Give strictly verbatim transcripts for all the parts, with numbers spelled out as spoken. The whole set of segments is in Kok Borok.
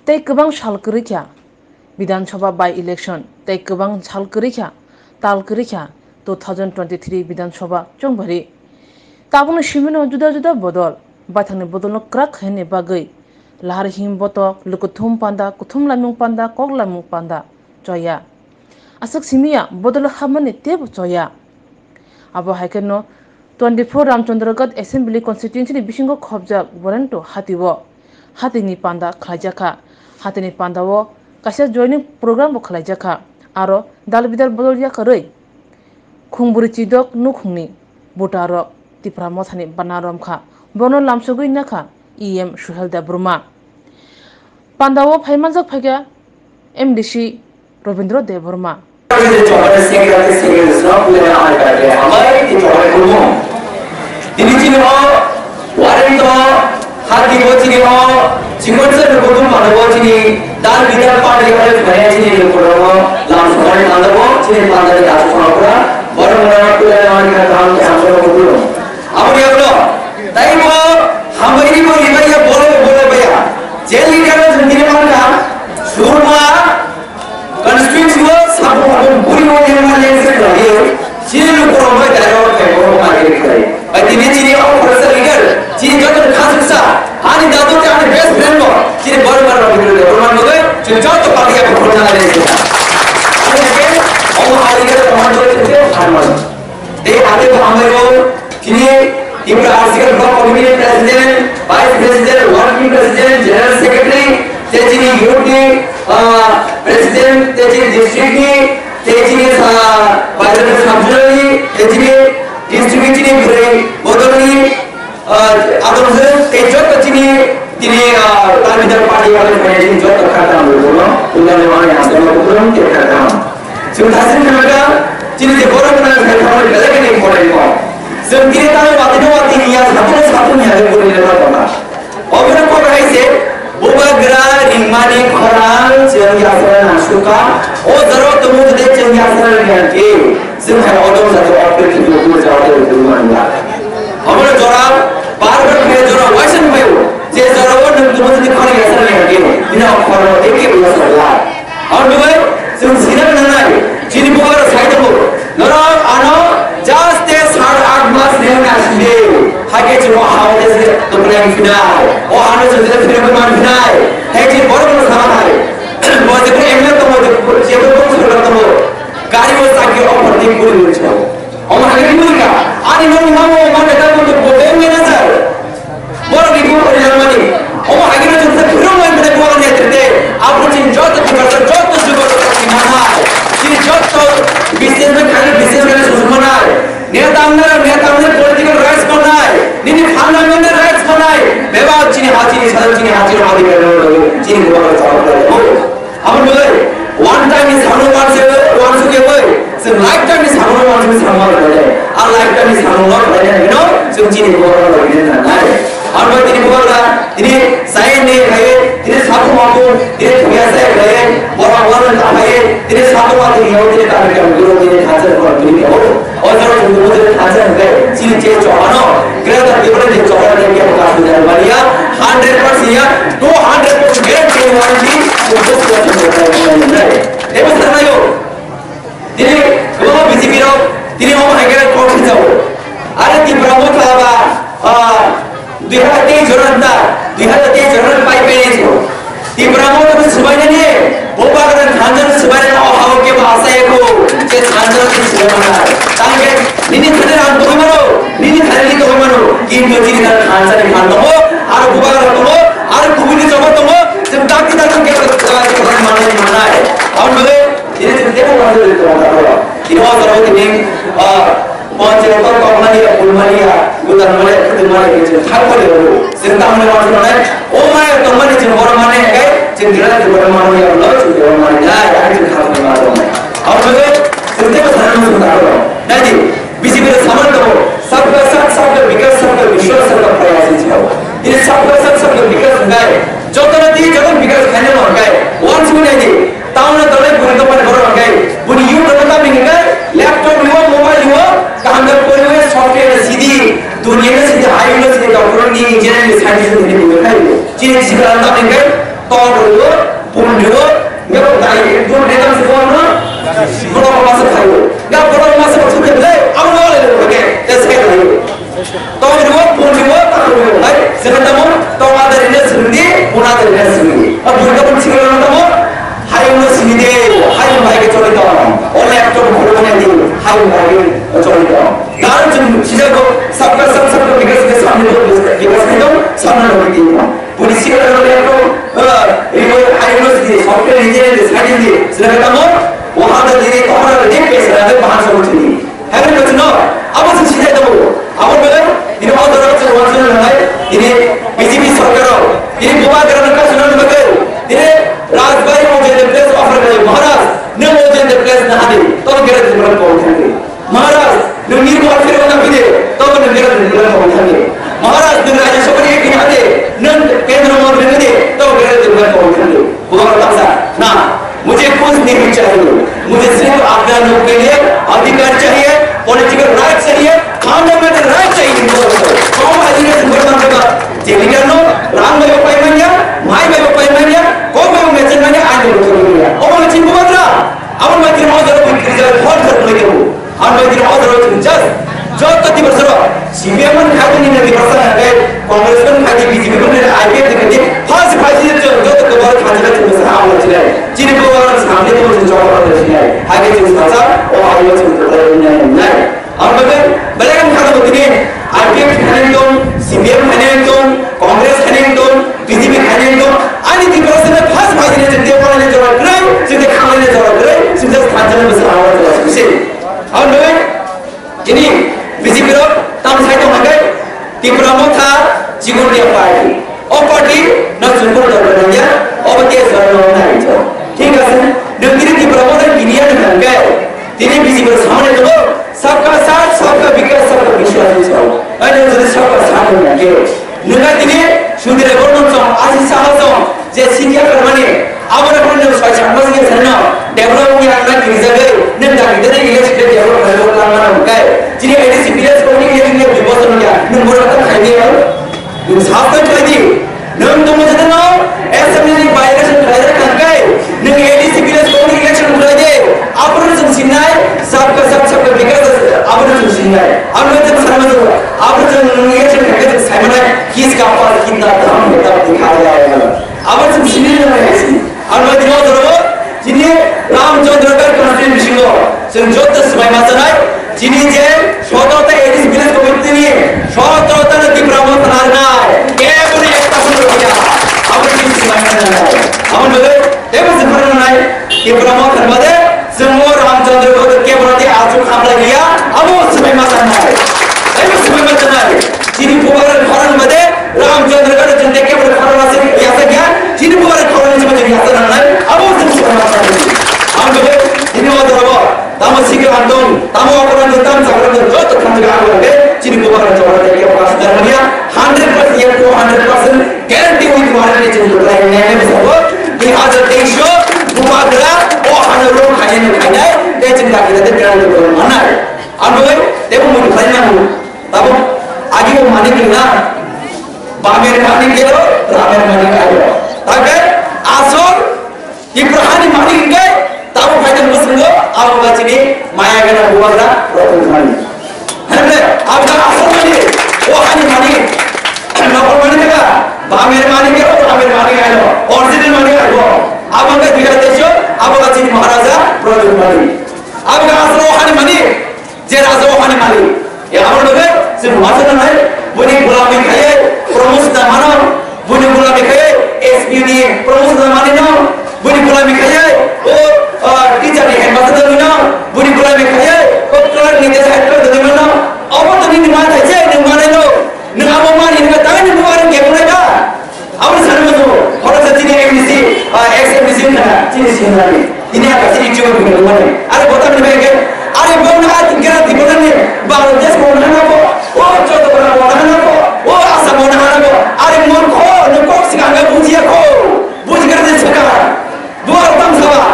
Tei kwbang sal kwrwi kha Bidhan Sabha by election, tei kwbang sal kwrwi kha, tal kwrwi kha two thousand twenty-three Bidhan Sabha chongbari. Tabukni simino juda juda bodol, baithangni bodolno kwrak khainani bagwi lahar him botok, lukuthum panda, kuthum lamung panda, kok lamung panda choya. Aswk simiya bodolo hapmani teibo choya. Abo hai kheno twenty-four Ramchandragarh Assembly Constituency ni bisingo khobjak Warento hatio hatini panda khlaijakha. Hatini pandao kaisa joining program bo khlaijakha. Aro dal bidal bodol yakarwi khungbwrwi chidok nukhungni voter rok Tipra Mothani bana romkha. Bono lamsogwi nakha E M Suhel Debbarma. Pandao phaimanjak phaikha M D C Robindra Debbarma. Tini chini o Warento hati bo chini o chikon sa ni kutum pano bo chini dal bidal party o phai chini ni kutum o lam samani panda bo chini panda ni dasu sama pura borok mora kula na ni ka kam ke amro kutum. Abo ni abo tai bo hambai ni bo ribai ya bolo bolo baya je leader o jindiri manka surma Constituency o sabo habo buri o M L A se khlaiwi, chini lukurok bai direct o khe borok market khlai. Bai tini chini o professor leader, chini joto ni khasuksa, ani dadu tei ani best friend bo, chini borok borok rok bidru de, borok rok bai, chini joto party ya borok na le se. Ani ke, o ma leader o ma joto ke harman. Tei ate bo hambai o, Chini Tipra Article Block Committee President, Vice President, Working President, General Secretary, tei chini youth ni, ah, President, tei chini district ni, tei chini, ah, Vice President Samsudani, tei chini district ni chini bwrwi bodol ni, ah, adong se, tei joto chini, chini, ah, Dal Bidal Party wale chini joto kata ang bono, ulani wani ang bono, tei kata ang. Chwng thasing thangkha, chini je borok gwnang khe thangwi belai kheno important kok. Chwng tini tamo watwi no watwi ya, satung satung ya, bwrwi le ma tongkha. Obono kok hai se, bubagra ringmani khorang chwng yasra nangsukha. O jorao tongo jodi chwng yasra rwngya khe, chwng hai odom jati opre khibi bubagra jawab rwngmani ya. Obono jora bar bar khe jora waisa nukmai o, je jorao nwng tongo jodi khorang yasra rwngya khe, bini o khorang eke yasra rwya. Ang dubai, chwng sinai nangnai, chini bubagra sai tongo. Norok ano just te sat aath mas rwna sidi. Haikhe chwng o ha-o tei se tongmani phinai. O ano chwng tei phirogwi man phinai. Hai chini borok no sama hai. Bo jeboni M L A tongo, jeboni borok sorkar tongo. Gari o chakri offer tei guri guri chwng. Omo hai khe wngkha, ani nokni mama o ma neta bo bo bank manager. Borok ni bubagra ringmani. Omo hai khe chwng se phirogwi mani bubagra netrite. Abo chini joto bubagra, joto jubagra ni mama. Chini joto businessman khai businessman sujung manai. Neta wngna, neta wngna political rights manai. Nini fundamental rights manai. Bebak chini ha chini sadar chini ha chini ha di bebak chini bubagra sabab. Abo belai one time ni samung wansuk, wansuk ya bai. Chwng lifetime ni samung wansuk samung wansuk ya. A lifetime ni samung wansuk ya no chwng chini bubagra no bini na nai. Abo tini bubagra tini sain ni hai tini sabu mabu tini thuya sai hai bora bora ta hai tini sabu mabu ni tini ta ni kam guru tini khacha ko tini ko. O jora chwng bubagra thansa hwnkhe chini je chobano Greater Tipraland je chobano je kebo kasu jani mania hundred percent ya two hundred percent guarantee warranty chwng bubagra thansa hwnkhe. Ebo sanayo tini kwbangma B J P rok tini omo hai khe kok khe jao. Are Tipra Motha ba, ah, Dui hazar teis jora da, dui hazar teis jora pai pai ni so. Tipra Motha no swbai nani, bubagra thansa no swbai nani, o hao kebo asa eko, je thansa no swbai mana. Tangke nini thani rang tongwi mano, nini thani ni tongwi mano, kintu chini thani thansa ni phan tongo, aro bubagra tongo, aro kubui ni choba tongo, chwng dakti dakti kebo swbai mano mano. Aboni bagwi tini chwng tebo mano tongwi tongo. Tini o jora tini, ah, Panchayat o tongmani ya, pulmani ya, gudan mani ya, khudun mani ya, chwng thang kori ya, chwng tamo ni wansuk nai, o maya tongmani chwng borok mani ya, chwng gila chwng borok mani ya, lo chwng borok mani ya, ya chwng thang kori ma tong nai. Abo chwng chwng tebo sana chwng thang kori. Nai di, B J P ni samani tongo, sabka sath, sabka vikas, sabka vishwas, sabka prayas hinwi sao. Ini sabka sath, sabka vikas hinwi, joto no di, joto vikas khaina no hinwi, wansuk nai di. Town o tongwi bwrwi tongmani borok hwnkhe buni youth rokno tamni hwnkhe laptop rwo, mobile rwo, kaham khe porwi software rw sidi, duniya rw sidi, highway rw sidi, doctor ni, engineer ni, scientist ni bwrwi khai rwo. Chini sikla tamni hwnkhe tor rwo, Simi. O Durgapur Sikra no tamo, hayung no simi de, hayung bai ke choli tong. O laptop khulok nai de, hayung bai ke choli tong. Dar chum sijak ko, sabka sab, sabka vikas ke samne ko, vikas ke to samne ko di. Puri Sikra no laptop, eh, ibo hayung no simi, software engineer de, scientist de, sila tamo, wahan da de, tohara de, pesa de, bahan sa chini. Haino no, abo se sijai tongo. Abo bele, ini o jora se wanjuna nangai, ini B J P sorkar o, ini Bubagra no kasuna nangai, ini Rajbai o je place offer kai, Maharaj, ne o je place na hadi, to gere de bro ko thangri. Maharaj, ne mir ko offer na bide, to ne gere de bro ko thangri. Maharaj, ne Rajya Sabha ni ek hadi, ne Kendra Mantri ne, to gere de bro ko thangri. Bubagra tamsa, na, मुझे कुछ नहीं चाहिए, मुझे सिर्फ अपना लोग के लिए अधिकार चाहिए, पॉलिटिकल राइट चाहिए, फंडामेंटल राइट चाहिए। Kok adina sumber mangkha, je leader no rang bai pai manya, mai bai pai manya, kok bai mecen manya, ain bai pai manya. Obo chin bubagra, abo mecen mo jaro bukri jaro hor jaro bai. Ang bai dino o jora chwng just joto Tiprasa rok C P M ni khai di, ni Tiprasa ni khai, Congress ni khai di, B J P ni khai di, I P F ni khai di, first five year chwng joto kobor khanjina chwng sa ang chilai. Chini kobor samne to chwng joto kobor chilai. Hage chwng sa sa o ayo chwng kobor ni nai. Ang bai belai ang khato tini I P F ni khai tong, C P M ni khai tong, Congress ni khai tong, B J P ni khai tong. Ani Tiprasa ni first five year chwng de pala ni jora krai, chwng de khamani jora krai, chwng just khanjina bwsa ang chilai. Ang bai Chini B J P rok tam sai tong hwnkhe Tipra Motha chikon dia party. O party no chukor dor nang ya, obo T S R no nai cho. Thik ase, nwng tini Tipra Motha kinia nang hwnkhe, tini B J P rok samani tongo, sabka saath, sabka vikas, sabka vishwas ni sao. Ai nwng jodi sabka saath nang hwnkhe, Nwnga tini sudire borok song, asi saha song, je sikya kharmani, abo rok no sai chakma sikya sanno, develop wngya wngna kirijagwi, nwng dagi dagi election develop kharwi wngma nang kai. Chini A D C village ko ni election ni dui bosor wngya, nwng borok ta khaini, nwng sastan khaidi, nwng tongmo jatano assembly ni by election khaijak nang kai, nwng A D C village ko ni election khaidi, abo rok song sinai, sabka sab sabka vikas, abo rok song sinai, abo rok song sinai. Abo chwng nungya chwng khe chwng sai mano, kiska par kitna dham hota dikha jayega. Abo chwng sini nang hai si. Abo dino joro chini Ramchandra Garg constituency bisingo chwng joto swbai ma chanai, chini je sotota A D C village committee ni sotota na Tipra Motha narnai. Keboni ekta suru ya. Abo chwng swbai ma chanai. Abo bole tebo se phar nai Tipra Motha bade Chwng o Ramchandra Garg kebra de achuk khamlai liya, abo swbai ma chanai. Abo swbai ma chanai. Chini bubagra khorang bade Ramchandra Garg chwng de kebra khorang ase yasa gya, chini bubagra khorang se bade yasa nangnai, abo chwng swbai ma chanai. Ang bade chini o dorobo, tamo sikra antong, tamo okoran de tam chakra de joto khamjak ang bade, chini bubagra chora de kebra ase janmania, hundred percent, two hundred percent, Guarantee with warranty chwng kwplai nai nai bwskango dui hazar teis o bubagra o hano rung khainai no khainai tei chwng dakti dakti guarantee kwrwng mannai. Ang bai tebo muni khlai nango. Tabuk agi o mani kwrwngna bamer mani kero ramer mani kairo. Tabe asol Tipra hani mani hingke tabuk phaitong bwskango abo ba chini maya gana bubagra rok wngmani. Hemle, abda asol mani, o hani mani, nokol mani teka, bamer mani ke, o bamer mani ayo, original mani ayo. Abo ke dui hazar teis o, abo ke chini Maharaja Pradyot mani. Abo ke asol o hani mani, je raja o hani mani. E abo loge, chini Maharaja nai, buni gulami khaye, promotion da mano, Buni gulami khe S P ni promotion manino, buni gulami khe o, ah, teacher ni headmaster manino, buni gulami khe o clerk ni head clerk manino. Obo to nini ma thai se, nini ma no. Nini abo mani nini tang ni bukan ke bukan ka. Abo sana mo, horo sa chini M D C, ah, ex M D C na, chini chini na. Ini apa sih cuma begini mana? Ada botak ni bengkel, ada bona tinggal di bona ni, Bangladesh bona na bo, o Chottogram bona na bo, o Assam bona na bo, ada murkho, ni kok sih kagak buji aku, buji kerja sekarang, dua orang sama,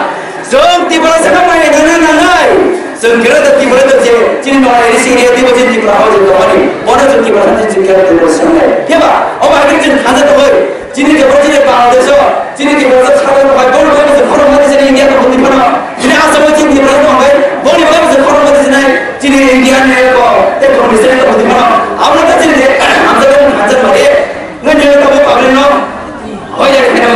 jom tiba sekarang main nana nanai, jom kira tu tiba tu je, chini no ini sih dia tiba je tiba hau je kau ni, bona jom tiba nanti jom kira tiba sekarang, ya ba, oh akhir jom khaja tu boy. Chini Tiprasa chini Bangladesh o, chini Tiprasa sakha no bai, boni bai bwswk khorokma di chini India tong di phano. Chini Assam o chini Tiprasa tong bai, boni bai bwswk khorokma di chini, chini India ni ko, te tong di chini tong di phano. Abo ta chini de, hamsa tong hamsa mare, ngai jene tabo public no, hoi ya kene mo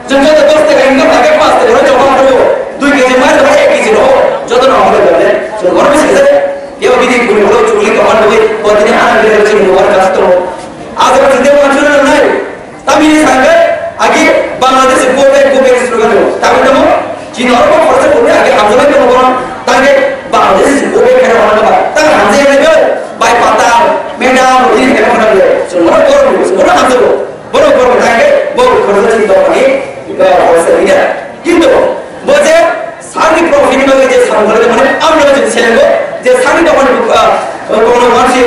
Chwng joto dos taka income thangkhe paanch taka rok joma khaio, dui kg mai rok ek kg rok joto no horo dole. Chwng horo bisi khe ya bini bini horo chukli tongma nugwi bodini ana bini chini horo kasto. Aja chinde ma chuna nai. Tamini sangkhe agi Bangladesh go back go back slogan do. Tabi tamo chini horo khorsa kuni agi hamjamai tongma tangkhe Bangladesh go back khe horo ba. Tang hamjai nai bai patal madam ini khe horo le. Chwng horo horo hamjai. Borok borok thangkhe bo khoroksa chini dophani khoroksa hwnkhe. Kintu bo je sakni profit bagwi je samung khlai mane amno je selgo je sakni dophani kono wansi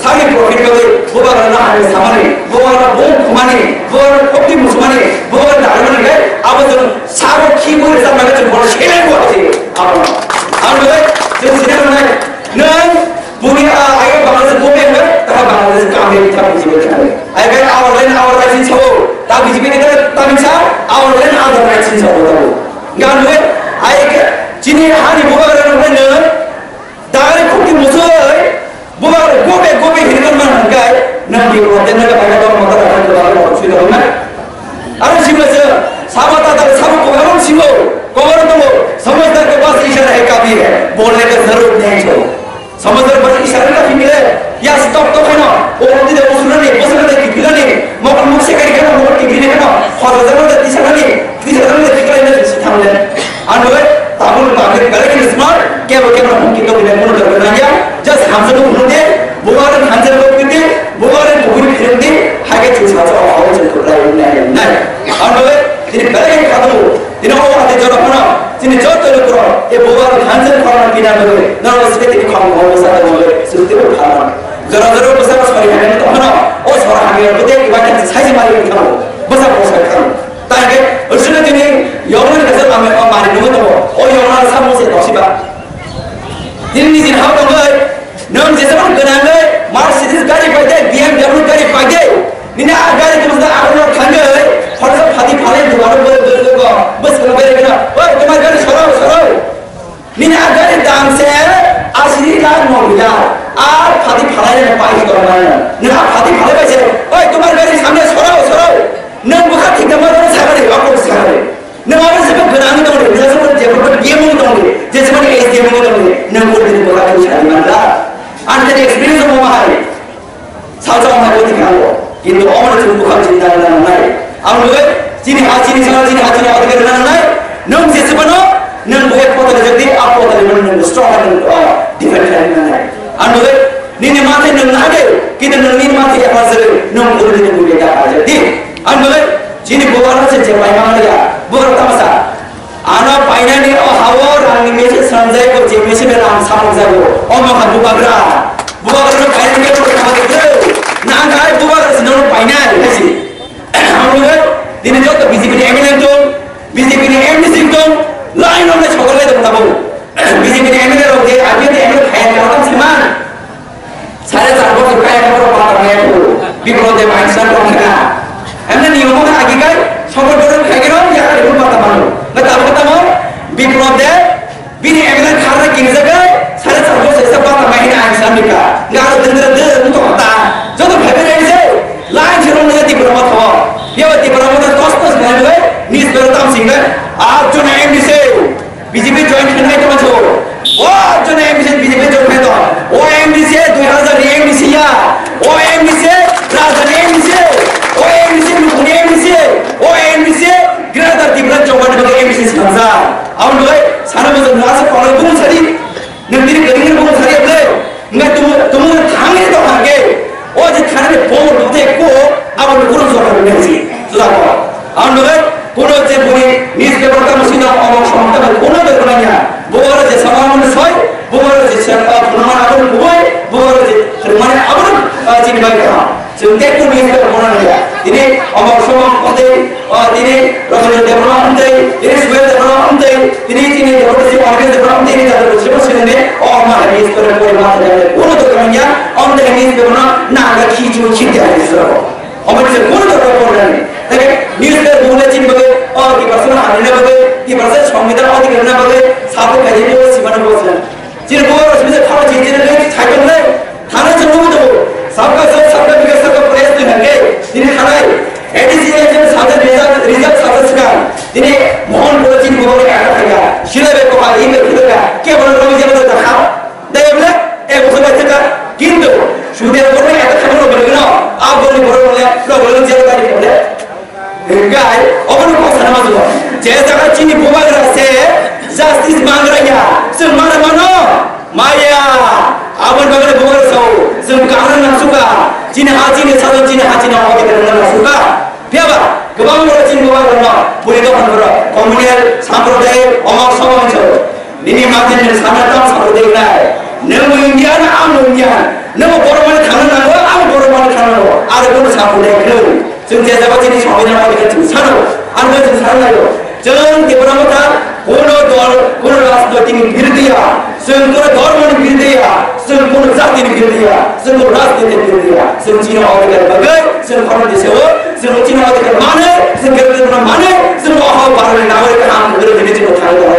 sakni profit bagwi bubagra na hani samani bubagra bung khumani bubagra khokti musumani bubagra dalamani khe abo jong sabo khi bo resa bagwi jong bono seleng bo ase abo. Amno je sinamane nang Bumi a ayo Bangladesh bumi ang ta Bangladesh kami ta buji buji. Ayo kai awal lain awal lain sabo ta buji buji ta ta bisa awal lain awal lain sabo ta bu. Gan we ayo ke chini hani buka gara nang ne dagari kuki musoi buka gobe gobe hirkan man kai nang di ko den na ka ba ka ma ta ka ba ka sui da na. Aro sima se sama ta ta sama ko aro simo ko aro to samajhdar ke paas ishara hai kafi hai bolne ka zaroor nahi hai. Samajhdar bas ishara kafi mile. Ya stop to kheno. O undi de usulani, usulani kipilani. Mokol muk se kari kheno, mokol kipili kheno. Khoja jano de tisanani, tisanani de kipilani de sithamle. Ano tabul tabul kare kini smart. Kebo kebo hum kito bile kono dorkar nai ya. Just hamsa to hunu de. Bubagra hamsa to kiti. Bubagra buguri phirung di. Hage chu sa sa hawa chu to lai nai nai. Ano tini bele khato. Tini o hati jora phano, tini joto lukurok, e bubar hanjil khorang pina dole, nang o sike tini khorang mo sa dole, sute o khorang. Jora jora busa sori hangin to phano, o sora hangin to tei kiba kan sai sai mari khamo, busa busa khamo. Tangke, usuna tini yongna kasa mame o mari nungo to, o yongna sa mo se to siba. Tini ni jin hau to bai, nang jesa man kenang bai, Mercedes gari pai dai, B M W gari pai dai. Nini a gari tong sa aro no thangwi, khoroksa phati phalai dukano bwrwi bwrwi go, bwskango berwi gana, "Oi, tomar gari sorao, sorao." Nini a gari dam se asi lakh nobboi lakh, a phati phalai rene pai si tong mano. Nini a phati phalai bai se, "Oi, tomar gari samne sorao, sorao." Nwng bwkha thik tongma rok sakari, rok sakari. Nwng abo se gwnang tongdi, nwng se jebo D M tongdi, je se S D M tongdi, nwng bo nini bwkha thik sari manla. Ani tadi experience mo mahai. Salsa wngnai bo thik nango. Kintu omo chwng bukhang chini dana nangnai. Ang lugwi chini ha chini sala chini ha chini ha thik nangnai. Nwng jeswbano nwng bo ek potani jodi a potani nwng strong nwng defend khlai nangnai. Ang lugwi nini mathe nwng nade kintu nwng nini mathe ya pasare nwng guru nini guru ya pasare di. Ang lugwi chini bukhang se je pai mangliya bukhang tamasa. Ano painani o hao rangni mese sanjai ko je mese be rang samung jago. O mokha bubagra. Bubagra no painani ke ko kama de. Na kai bubagra sino no painai kasi. Amro dini joto B J P ni M L A tong, B J P ni M D C tong, line on le chokole tong tabo. B J P ni M L A rok je, R P F ni M L A kaya kaya tong siman. Sare char bosor kaya kaya bosor pata kaya ko. Biplab Deb ain san tong kaya. Emne niyom khe agi kai, songkor dorong khai khe rong ya kare pata mano. Ngai tamo tamo, Biplab Deb, bini M L A kharna kini jaga, sare char bosor sa pata mai hina ain san bika. Ngai aro dendra de, muto kata. Joto bhai bhai se, line se rong ngai Tipra Motha. Yaba Tipra Motha kos kos ngai ngai, nis bero tam sing ngai. Ar jona M D C. B J P join khenai tongma so. O jone M D C B J P join khenai tong. O M D C dui hazar ni M D C ya. O M D C Rajan M D C. O M D C Lukuni M D C. O M D C Greater Tipra Chowmani bagwi M D C swnamjak. Aboni bagwi sana bwswk nasa kono bung sadi. Nwng tini kwrwngni bung sadi ble. Ngai tumu tumu thangni to hangke. O je thani ni power dute ko abo ni kurung so thani ni si. Sudah ko. Ang ngai kuno je buni newspaper ta musi na omok somok ta kuno de kunanya. Buwara je sama mun soi, buwara je se pa kunma abo ni buwai, buwara je kunma abo ni chini bai ka. Chwng tei kunu newspaper kono nai ya. Tini omok somok kote, o tini Rajendra Debbarma amtei, tini Suhel Debbarma amtei, tini tini Debbarma si Orkes Debbarma amtei, tini jadar bujhe bujhe ne, o ma newspaper pori ma ta jane, uno to kamanya, amtei newspaper na, na ga khi chu khi de ani sro. Amtei se uno to pori ne. Tei newspaper bole chin bole, o ki person ani na bole, ki person songbidan o ki na bole, sabu kaji bole, simana bole. Chini bubagra simi se thana chini chini le chai tong le. Thana chini bubagra tong. Sabka sath, sabka vikas, sabka prayas ni hangke. Chini thana A D C election Ini mohon pura chini bubagra kata khaika. Sila be koha, ibe khilaka. Ke bono romi jabo da kha. Dai bole, e boso bai thaka. Kintu, sudia bono kata khabu no bino. Abo ni bono le, no bono jabo da ni bole. Gai, obo no kosa na mazu. Je jaga chini bubagra se, justice mangra ya. Sung mana mano. Maya, aboni bagwi bubagra sao, chwng kaham nang suka, chini ha chini sajon chini ha chini hor khe nang suka. Phiya ba, kwbang borok chini bubagra no, buri dophani borok, communal, sampradayik, omok somok hinwi sao. Nini mati nini samra tang sampradayik nai. Nwng Indian, ang Indian. Nwng borok mani thangna nango, ang borok mani thangna nango. Aro kono sampradayik nw. Chwng je jaga chini Songbidan o chwng sano, ang chwng sano laio. Chwng Tipra Motha kuno dol, kuno rajnoitik ni birodhi ya. Chwng kuno dhormo ni birodhi ya. Chwng kuno jati ni birodhi ya. Chwng kuno rajniti ni birodhi ya. Chwng chini odhikar bagwi, chwng khorang di sewo, chwng chini odhikar mane, chwng khe chwng mane, chwng oho barani nagorik ham khe chwng thang dong.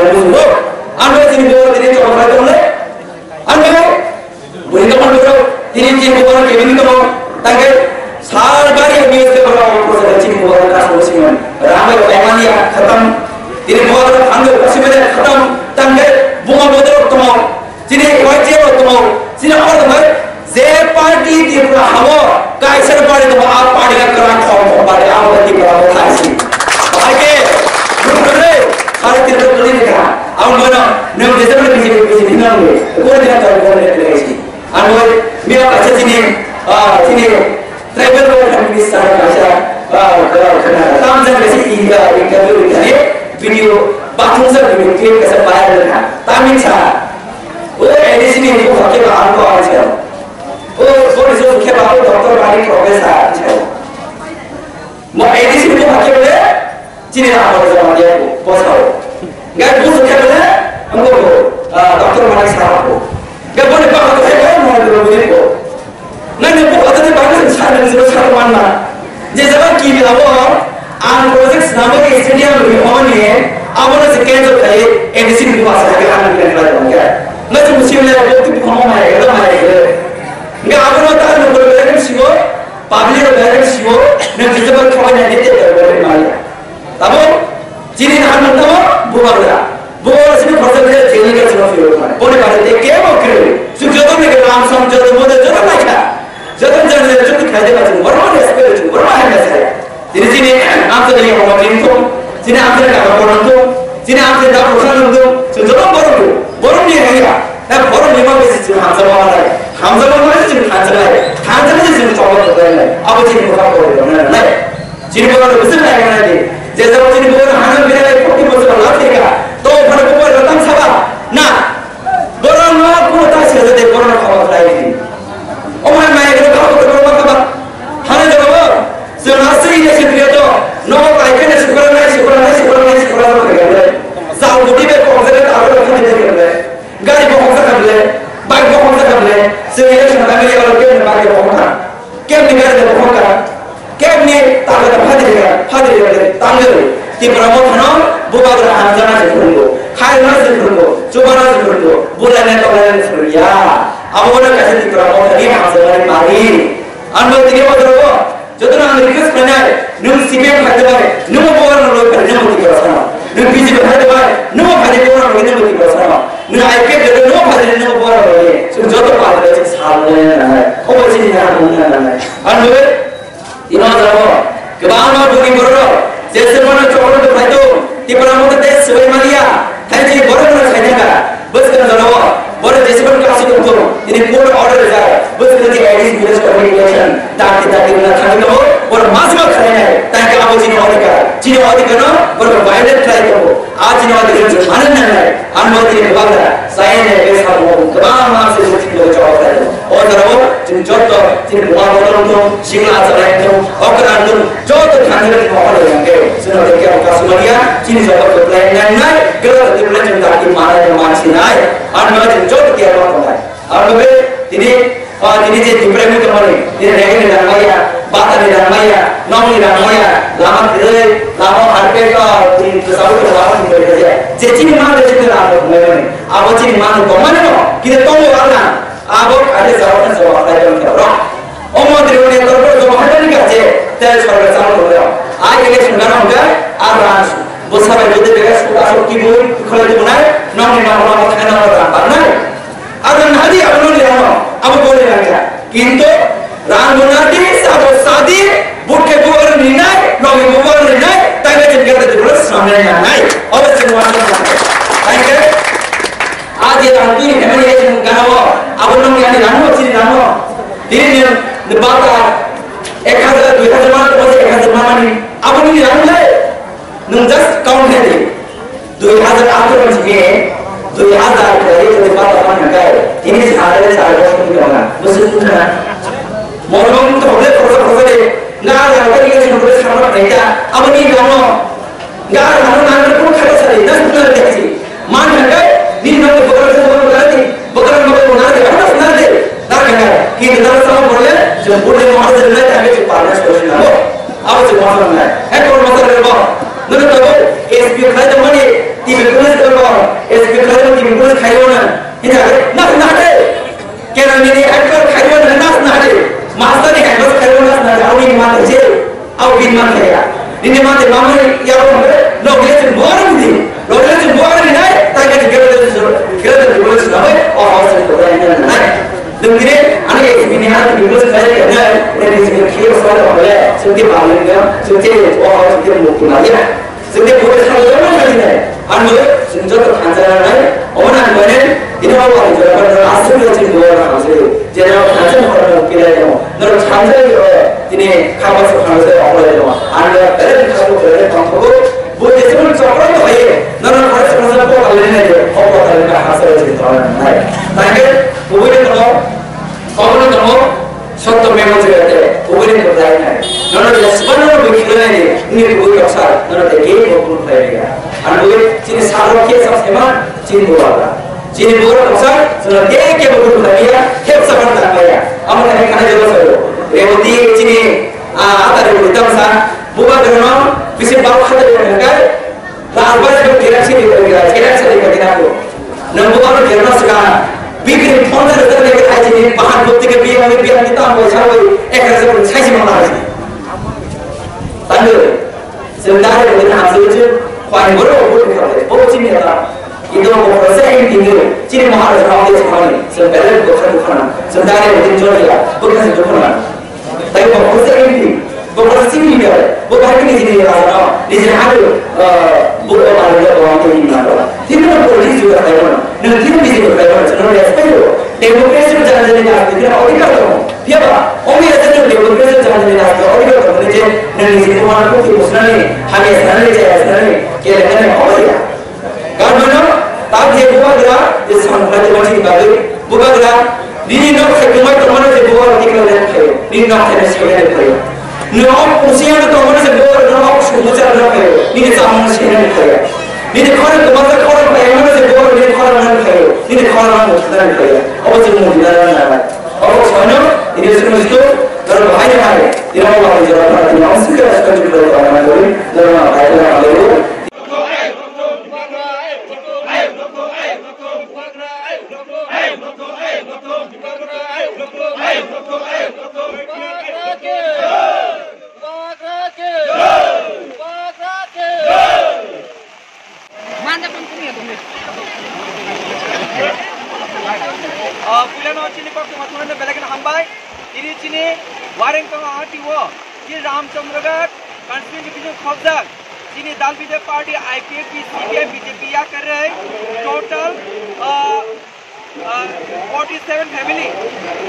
Ang chini bo chini chong kha dong le. Ang Bui tongmani borok tini chini bubagra kebini tongo, tangke sal bari newspaper rok o project chini bubagra kasongo simi rang bai paimani ya khatam, tini bubagra thangwi kasimani khatam, tangke buma bodorok tongo, chini Y T F rok tongo, chini abo tongkha je party Tripura habo kaisa party tongo, a party ka kwrak khom khom party abo khe Tripura bo thaisi. Bahai khe rukre, hare Tripura kwlwi rikha. Ang bono nwng jesa mani B J P, B J P nang le, ko dia ta ko le le si. Ang boy, mi a kaisa chini, ah, chini tribal welfare minister kaisa, ah, ah, tam jang kaisa i, ah, interview ni video, bathroom sa video clip kaisa viral kha. Tamil sa, o A D C ni ko khe ba ang ko ang sa. O, o ni so khe ba o doctor bani professor ang sa. Mo A D C ni ko khe le, Chini rang abo jama dia ko, bosao. Gai busu khe bole, ambo ko, ah, doctor Manik Saha ko. Gai bole ba ko khe bole, mo ko bole ko. Nai ne buka tadi ba ko sa ne sa man na. Je jaba ki bi abo, ang project namo ke stadium ni oni, abo na se cancel khai, A D C ni ba sa ke ang ke khai ko. Na se musim le abo tu ko mo mai, abo mai. Gai abo na ta no ko le sigo, public le sigo, na je jaba ko ne de de ko mai. Tamo, chini nahan tamo, bubagra. Bubagra sini khorsa khe jeni khe sino phiro mane. Boni bade te kebo kre. Su joto ne ke ram sam joto mode joto naikha. Joto jani joto khaide ba chung borma respect chung borma hai na sai. Chini chini amsa ni homo chini to. Chini amsa ni kaka kono to. Chini amsa ni da prosa to. Su joto borom to. Borom ni haya. Na borom ni ma besi chung hamsa ma lai. Hamsa ma lai chung hamsa lai. Hamsa ma chung choba to lai. Abo chini ko ka ko lai. Chini bubagra bwswk naikolnai di. Je jabo chini bubagra hano birai forty bosor last thika. To ophano bubagra tang saba. Na. Borok no kuno ta sila de borok no khama khlai di. Omo hai maya gelo khama khlai borok ma khama. Hano jabo. Chwng aswk ile se priya to. Nogo pai khe ne sukra nai, sukra nai, sukra nai, sukra nai, sukra nai. Jal budi be kok jere ta ro khani de khe. Gari bo hoksa kha bile, bike bo hoksa kha bile, chwng election time le yaro kemni bike bo hokha, kemni gari bo hokha, kemni taga da phadi rega, phadi rega de tangwi. Tipra Mothano bubagra hamjana se phwrwngo, khairokna se phwrwngo, chubana se phwrwngo, bulaina tonglaina se phwrwngya. Abo no kaisa Tipra Mothani hamjakmani mari. Ang bo tini bo jora bo, Jotono ang request khlainai, nwng C P M khai de bai, nwng bo borok rok khai, nwng bo Tiprasa no. Nwng B J P khai de bai, nwng bo khai de borok rok, nwng bo Tiprasa no. Nwng I P F de, nwng bo khai de, nwng bo borok rok. Chwng joto pal de chwng sal le nanai. Obo chini na nang nanai. Ang bo, ino jabo, kwbangma buni borok rok, je se mano chokro de khai do, Tipra Motha de swbai maliya, khai chini borok rok khai de ba. Bwskang jorao, borok jeswk class tongthung, tini court order rijak, bwskang je A D C village committee election, dakti dakti wngna thangwi tongo, borok ma sima khlainai, tei khe abo chini odhikar, chini odhikar no borok violate khlai tongo, a chini odhikar no chwng manwi nangnai, ang bo tini kwbang da, saini khe sabo kwbangma se chini jawab khlai tongo. O jorao chwng joto chini buma bo tongthung, sikla achai tongthung, okra tongthung, Joto thangjak ni mohor rok hwnkhe, chwngno tei kebo kasumania, chini joto kwplai nangnai, kwlai kwplai chwng dakti manai rok mansinai, ano chwng joto kebo tongnai. Ano be tini, ah, tini je Tipra ni tongmani, tini rega ni rangmaya, bata ni rangmaya, nok ni rangmaya, lama kwrwi, lama harpet, ah, tini bwsabo tong lama tini rega je. Je chini ma de chini rang rok tongnai mani, abo chini ma tongmani no, kini tongo ang na, abo kare jawab na jawab khlai tong khe rok. O montri rok ni torbo joma hai ni kache, tel sorkar chalo tongo. A election gana hwnkhe, a rang su. Bwsa bai bwdwi bega suda aswk twiwi kholai tubunai, nokni nokla bo thangna rang barnai. Aro nadi abo nokni rangno, abo boni rangya. Kintu rang bunadi sabo sadi, butke bubar ninai, nogi bubar ninai, taiga jengkel de dibro swnamnai nanai. Obo chwng wasa nanai. Thank you. Aje rang twi hemani ejeng gana o, abo nokni ani rangno, chini rangno. Tini ni bata ek hajar, dui hajar man, ek hajar man mani, abo nini rang lai. Nwng just count khe di. Dui hajar atharo ni simi dui hajar kwrwi kwrwi bata man hwnkhai, tini sal le sal bo simi tongna. Bwswk wngkha na? Mormon tokle khoroksa khoroksa de, nga rang tari ke sini khoroksa sama khaita, abo ni rang no. Nga rang no nang ko khata sari, das na de si. Man hwnkhai, nini nang ko bokra se bokra bokra di, bokra bokra bokra di, abo das na de. Dar hwnkhai, ki dar sama bole, je bole mo har de na ta ke parna solution na bo. Abo se bokra na. Ek kor bokra de bo. Nang to S P khai de mani, T V police ko bo, S P khai de T V police khai de na. Hina, na na de. Kena nini actor khaibo na nas na de. Master ni actor khaibo nas na de. Awi ni mata je. Awi ni mata ya. Nini mata mama ya ko na. No gele chun bor ni di. No gele chun bor ni nai. Ta ke gele chun gele chun bor ni nai. O o se ko ya ni nai. Dengire ani ke bini hati bini bos khai ke nai. Ni bini khio sa ko le. Sunti ba ni ga. Sunti o o sunti mo ku na ya. Chwng tei buini salo joto khainai. Ang bo chwng joto thansa nangnai. Omo nang mane, ini obo ang jora bar aswk le chwng buo rang hamsai. Je nang thansa ni khorang rok pilai tong. Norok thansa ni, eh, tini khaba sok hamsai okolai tong. Ang bo bere ni khabo bere tong thogo. Bo jeswk chokro to haye. Norok khare sok hamsai bo kalai nai de. Obo kalai ka hamsai chwng tong nai. Tangke, buini tong. Obono tongo sotto memo jagate, kubui ni kwplai nai. Nono jesbano no bui khilai ni, ni kubui toksa, nono de ge bo kun khlai ya. Ang bui chini salo ke sa sema, chini buwa. Chini buwa toksa, nono de ge bo kun khlai ya, ke sa ban ta ya. Amo ne kana jelo sa yo. Rewati chini, a, ata rewati toksa, buwa dono, bisi bau khata yo kai. Rajbari bo kirak sidi ko kirak, kirak sidi ko kirak ko. Nang bo ano kirak sika. Bikri phone da da ne ka ji ni bahan bo tike biya ni biya ni tam bo sa bo ek hajar ko sai si ma ji. Tandu. Sendare ko na hasil je. Khwai boro bo ko ka bo chini ta. Ido ko ko sa en tindu. Chini maharaj na ko chini. Sendare ko sa ko na. Sendare ko tin jor ya. Bo ka sa ko na. Tai bo ko se M P, bo ko se simi ko, bo ba ni jini la no, ni jini ha do, bo ko ba ni ko ko ni na ko. Tin no ko ni ju ka ko no, no tin ni ju ka ko no, no respect ko. Democracy ko jana jani na ko ni odhikar ko. Pia ba, o mi ese to democracy ko jana jani na ko odhikar ko ni je, no ni jini ko ma ko ki musna ni, ha ni sana ni je sana ni, ke le ne ko ya. Gabano, tak je bubagra, je samkhlai tongma chini bagwi, bubagra, nini nok sai tongmai tongmano je bubagra tikna le khayo, nini nok sai sai le khayo. Nini ok kusiya tongmano je bubagra, nini ok sumucha le khayo, nini chamung sai le khayo. Nini khorang tongmano je khorang paimano je bubagra, nini khorang le khayo, nini khorang le khayo. Obo je mung dina na na. Obo sano, ini sunu situ, kalau bahaya bahaya. Ira bahaya jora bahaya, nini sika sika jora bahaya, nini bahaya bahaya. Ah, puilano chini kok tongma thungnai belai kheno hambai. Tini chini wareng tongo hati o, chini Ramchandraghat constituency bising khobjak. Chini Dal Bidai Party, I P F T, C P I M, B J P yakarwi total, ah, ah, forty seven family,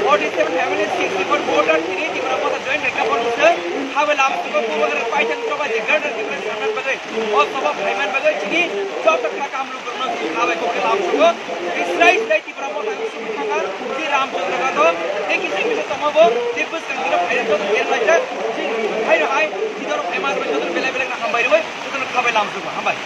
forty seven family, sixty four voter tini Tipra Motha join rekha borok se, habai lam sugo bubagra paithang choba je greater Tipra sannan bagwi, o sobo phaiman bagwi chini joto kha kamlu borokno chini habai kokhe lam sugo, Israel Tipra Motha ni simi thangkha, tei Ramchandraghat o, tei kisa kisa tongma bo, tei bwskang dino phairok joto yer laijak, tei phairok hai, tei doro phaima rok joto belai belai no hambai rwi, joto no khabai lam sugo, hambai.